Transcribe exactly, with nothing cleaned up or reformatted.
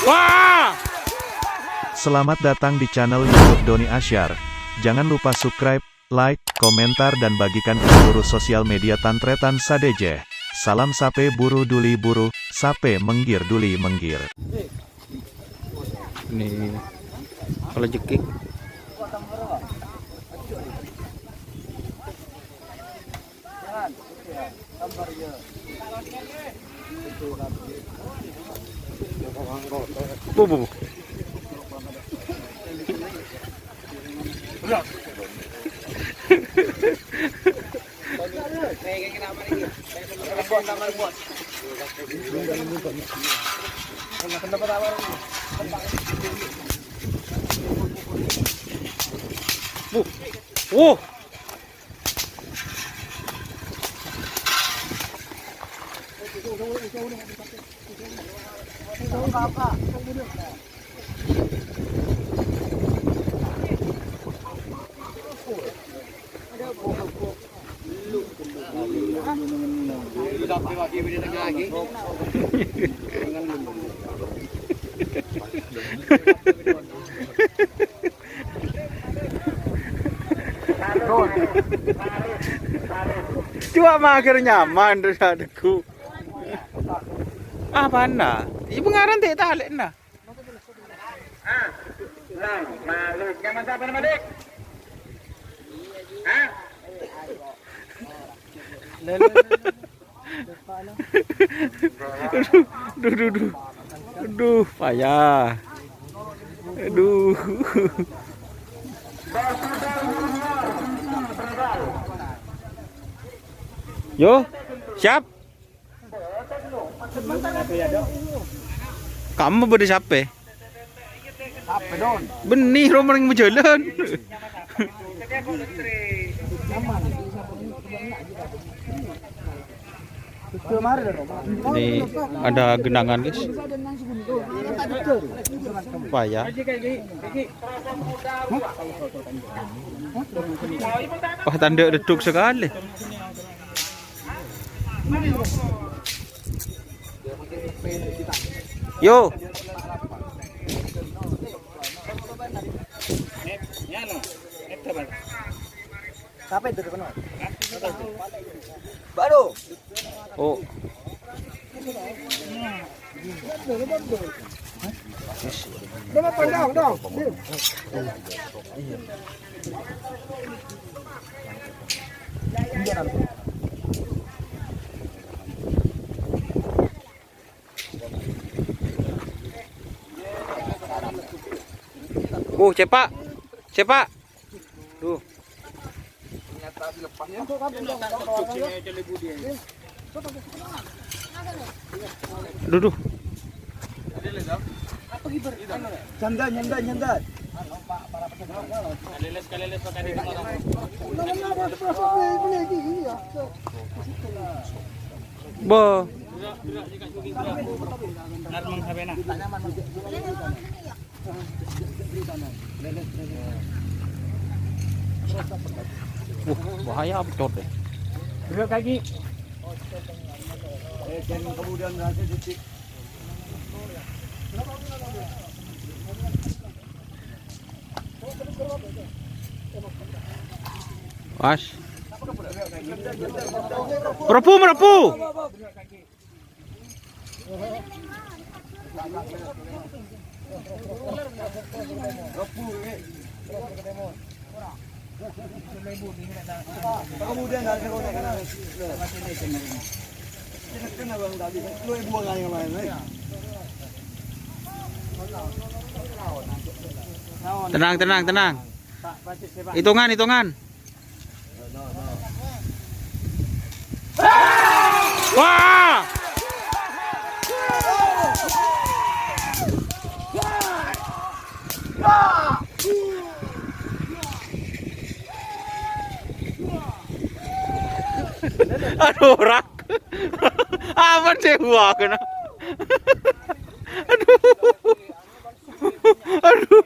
Wah! Selamat datang di channel YouTube Doni Asyar. Jangan lupa subscribe, like, komentar, dan bagikan ke seluruh sosial media tan-tarètan sadhâjâ. Salam sapè buru duli buru, sapè mèngghir duli mèngghir. Ini kalau jeki. Bu, bu, bu. Bu. Wuh. Cuma mager nyaman terus adekku. Apana? Ibu ngaran teh talek nah. Ah, nah, Malik. Nyaman siapa nama, Dik? Hah? Aduh, duh, duh, duh. Aduh, payah. Aduh. Yo, siap. Kamu bâdâ sapè? Bânnè, romanèng majhâlân. Ini ada genangan, guys. Payah. Wah, tandhâ' leduk sekali. Yo. Baru. Oh. Oh, cepak. Cepak. Tuh. Duh, duh. Nyanda, nyanda, nyanda. Bo. Wah, bahaya apa, Cot, ya? Duduk lagi. Pas. Mlebu, mlebu. Tenang, tenang, tenang. Hitungan, hitungan. Wah! Aduh, rak. Apa sih gua kena? Aduh. Aduh.